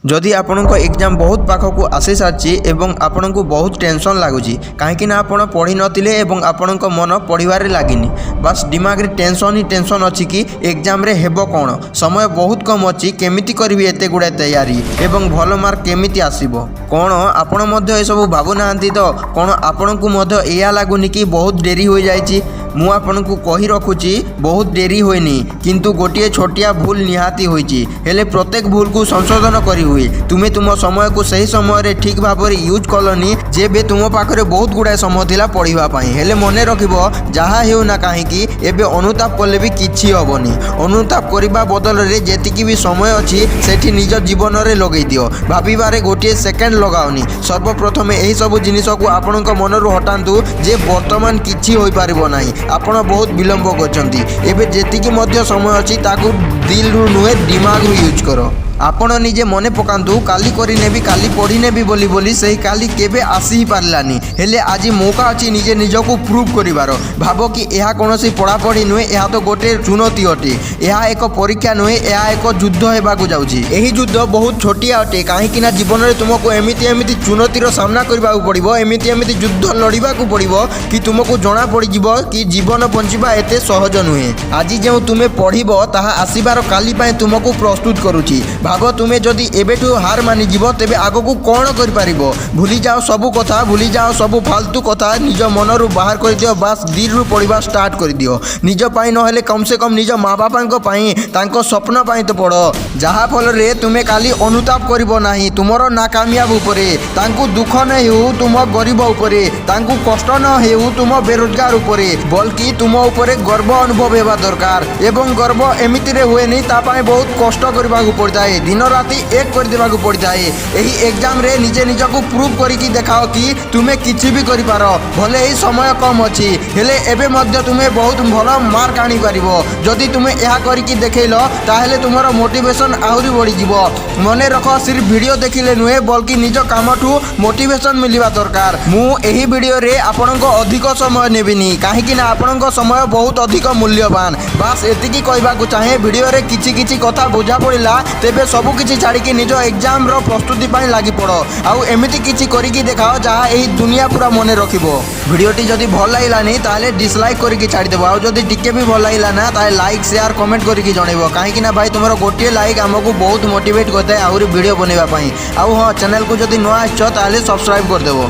ଯଦି ଆପଣଙ୍କ ଏକ୍ଜାମ୍ ବହୁତ ପାଖକୁ ଆସିସାରିଛି ଏବଂ ଆପଣଙ୍କୁ ବହୁତ ଟେନସନ୍ ଲାଗୁଛି, କାହିଁକି ନା ଆପଣ ପଢ଼ିନଥିଲେ ଏବଂ ଆପଣଙ୍କ ମନ ପଢ଼ିବାରେ ଲାଗିନି, ବାସ୍ ଦିମାଗରେ ଟେନସନ୍ ହିଁ ଟେନସନ୍ ଅଛି କି ଏକ୍ଜାମ୍ରେ ହେବ କ'ଣ, ସମୟ ବହୁତ କମ୍ ଅଛି, କେମିତି କରିବି ଏତେ ଗୁଡ଼ାଏ ତୟାରୀ ଏବଂ ଭଲ ମାର୍କ କେମିତି ଆସିବ? କ'ଣ ଆପଣ ମଧ୍ୟ ଏସବୁ ଭାବୁନାହାନ୍ତି ତ? କ'ଣ ଆପଣଙ୍କୁ ମଧ୍ୟ ଏଇଆ ଲାଗୁନି କି ବହୁତ ଡେରି ହୋଇଯାଇଛି? ମୁଁ ଆପଣଙ୍କୁ କହି ରଖୁଛି, ବହୁତ ଡେରି ହୋଇନି, କିନ୍ତୁ ଗୋଟିଏ ଛୋଟିଆ ଭୁଲ ନିହାତି ହୋଇଛି। ହେଲେ ପ୍ରତ୍ୟେକ ଭୁଲକୁ ସଂଶୋଧନ କରିହୁଏ। ତୁମେ ତୁମ ସମୟକୁ ସେହି ସମୟରେ ଠିକ୍ ଭାବରେ ୟୁଜ୍ କଲନି, ଯେବେ ତୁମ ପାଖରେ ବହୁତ ଗୁଡ଼ାଏ ସମୟ ଥିଲା ପଢ଼ିବା ପାଇଁ। ହେଲେ ମନେ ରଖିବ, ଯାହା ହେଉ ନା କାହିଁକି, ଏବେ ଅନୁତାପ କଲେ ବି କିଛି ହେବନି। ଅନୁତାପ କରିବା ବଦଳରେ ଯେତିକି ବି ସମୟ ଅଛି, ସେଠି ନିଜ ଜୀବନରେ ଲଗେଇ ଦିଅ। ଭାବିବାରେ ଗୋଟିଏ ସେକେଣ୍ଡ ଲଗାଅନି। ସର୍ବପ୍ରଥମେ ଏହିସବୁ ଜିନିଷକୁ ଆପଣଙ୍କ ମନରୁ ହଟାନ୍ତୁ ଯେ ବର୍ତ୍ତମାନ କିଛି ହୋଇପାରିବ ନାହିଁ, ଆପଣ ବହୁତ ବିଳମ୍ବ କରିଛନ୍ତି। ଏବେ ଯେତିକି ମଧ୍ୟ ସମୟ ଅଛି, ତାକୁ ଦିଲରୁ ନୁହେଁ, ଦିମାଗରୁ ୟୁଜ୍ କର। ଆପଣ ନିଜେ ମନେ ପକାନ୍ତୁ, କାଲି କରିନେବି, କାଲି ପଢ଼ିନେବି ବୋଲି ବୋଲି ସେହି କାଲି କେବେ ଆସି ହିଁ ପାରିଲାନି। ହେଲେ ଆଜି ମୌକା ଅଛି ନିଜେ ନିଜକୁ ପ୍ରୁଭ୍ କରିବାର। ଭାବ କି ଏହା କୌଣସି ପଢ଼ାପଢ଼ି ନୁହେଁ, ଏହା ତ ଗୋଟିଏ ଚୁନୌତି ଅଟେ। ଏହା ଏକ ପରୀକ୍ଷା ନୁହେଁ, ଏହା ଏକ ଯୁଦ୍ଧ ହେବାକୁ ଯାଉଛି। ଏହି ଯୁଦ୍ଧ ବହୁତ ଛୋଟିଆ ଅଟେ, କାହିଁକି ନା ଜୀବନରେ ତୁମକୁ ଏମିତି ଏମିତି ଚୁନୌତିର ସାମ୍ନା କରିବାକୁ ପଡ଼ିବ, ଏମିତି ଏମିତି ଯୁଦ୍ଧ ଲଢ଼ିବାକୁ ପଡ଼ିବ କି ତୁମକୁ ଜଣା ପଡ଼ିଯିବ କି ଜୀବନ ବଞ୍ଚିବା ଏତେ ସହଜ ନୁହେଁ। ଆଜି ଯେଉଁ ତୁମେ ପଢ଼ିବ, ତାହା ଆସିବାର କାଲି ପାଇଁ ତୁମକୁ ପ୍ରସ୍ତୁତ କରୁଛି। ଭାବ, ତୁମେ ଯଦି ଏବେଠୁ ହାର ମାନିଯିବ, ତେବେ ଆଗକୁ କ'ଣ କରିପାରିବ? ଭୁଲିଯାଅ ସବୁ କଥା, ଭୁଲିଯାଅ ସବୁ ଫାଲତୁ କଥା, ନିଜ ମନରୁ ବାହାର କରିଦିଅ। ବାସ୍ ଦିଲରୁ ପଢ଼ିବା ଷ୍ଟାର୍ଟ କରିଦିଅ। ନିଜ ପାଇଁ ନହେଲେ କମ୍ ସେ କମ୍ ନିଜ ମା ବାପାଙ୍କ ପାଇଁ, ତାଙ୍କ ସ୍ୱପ୍ନ ପାଇଁ ତ ପଢ଼, ଯାହାଫଳରେ ତୁମେ କାଲି ଅନୁତାପ କରିବ ନାହିଁ ତୁମର ନାକାମିୟାବ ଉପରେ, ତାଙ୍କୁ ଦୁଃଖ ନ ହେଉ ତୁମ ଗରିବ ଉପରେ, ତାଙ୍କୁ କଷ୍ଟ ନ ହେଉ ତୁମ ବେରୋଜଗାର ଉପରେ, ବଲ୍କି ତୁମ ଉପରେ ଗର୍ବ ଅନୁଭବ ହେବା ଦରକାର। ଏବଂ ଗର୍ବ ଏମିତିରେ ହୁଏନି, ତା ପାଇଁ ବହୁତ କଷ୍ଟ କରିବାକୁ ପଡ଼ିଥାଏ, ଦିନ ରାତି ଏକ କରିଦେବାକୁ ପଡ଼ିଥାଏ। ଏହି ଏକ୍ଜାମରେ ନିଜେ ନିଜକୁ ପ୍ରୁଭ୍ କରିକି ଦେଖାଅ କି ତୁମେ କିଛି ବି କରିପାର। ଭଲେ ଏହି ସମୟ କମ୍ ଅଛି, ହେଲେ ଏବେ ମଧ୍ୟ ତୁମେ ବହୁତ ଭଲ ମାର୍କ ଆଣିପାରିବ। ଯଦି ତୁମେ ଏହା କରିକି ଦେଖେଇଲ, ତାହେଲେ ତୁମର ମୋଟିଭେସନ୍ ଆହୁରି ବଢ଼ିଯିବ। ମନେ ରଖ, ସିର୍ଫ ଭିଡ଼ିଓ ଦେଖିଲେ ନୁହେଁ, ବଲ୍କି ନିଜ କାମଠୁ ମୋଟିଭେସନ୍ ମିଳିବା ଦରକାର। ମୁଁ ଏହି ଭିଡ଼ିଓରେ ଆପଣଙ୍କ ଅଧିକ ସମୟ ନେବିନି, କାହିଁକି ନା ଆପଣଙ୍କ ସମୟ ବହୁତ ଅଧିକ ମୂଲ୍ୟବାନ। ବାସ୍ ଏତିକି କହିବାକୁ ଚାହେଁ, ଭିଡ଼ିଓରେ କିଛି କିଛି କଥା ବୁଝା ପଡ଼ିଲା, ତେବେ ସବୁ କିଛି ଛାଡ଼ିକି ନିଜ ଏକ୍ଜାମର ପ୍ରସ୍ତୁତି ପାଇଁ ଲାଗିପଡ଼ ଆଉ ଏମିତି କିଛି କରିକି ଦେଖାଅ ଯାହା ଏହି ଦୁନିଆ ପୁରା ମନେ ରଖିବ। ଭିଡ଼ିଓଟି ଯଦି ଭଲ ଲାଗିଲାନି, ତାହେଲେ ଡିସଲାଇକ୍ କରିକି ଛାଡ଼ିଦେବ। ଆଉ ଯଦି ଟିକେ ବି ଭଲ ଲାଗିଲା ନା, ତାହେଲେ ଲାଇକ୍, ସେୟାର, କମେଣ୍ଟ କରିକି ଜଣେଇବ, କାହିଁକି ନା ଭାଇ, ତୁମର ଗୋଟିଏ ଲାଇକ୍ ଆମକୁ ବହୁତ ମୋଟିଭେଟ୍ କରିଥାଏ ଆହୁରି ଭିଡ଼ିଓ ବନେଇବା ପାଇଁ। ଆଉ ହଁ, ଚ୍ୟାନେଲକୁ ଯଦି ନୂଆ ଆସିଛ, ତାହେଲେ ସବସ୍କ୍ରାଇବ୍ କରିଦେବ।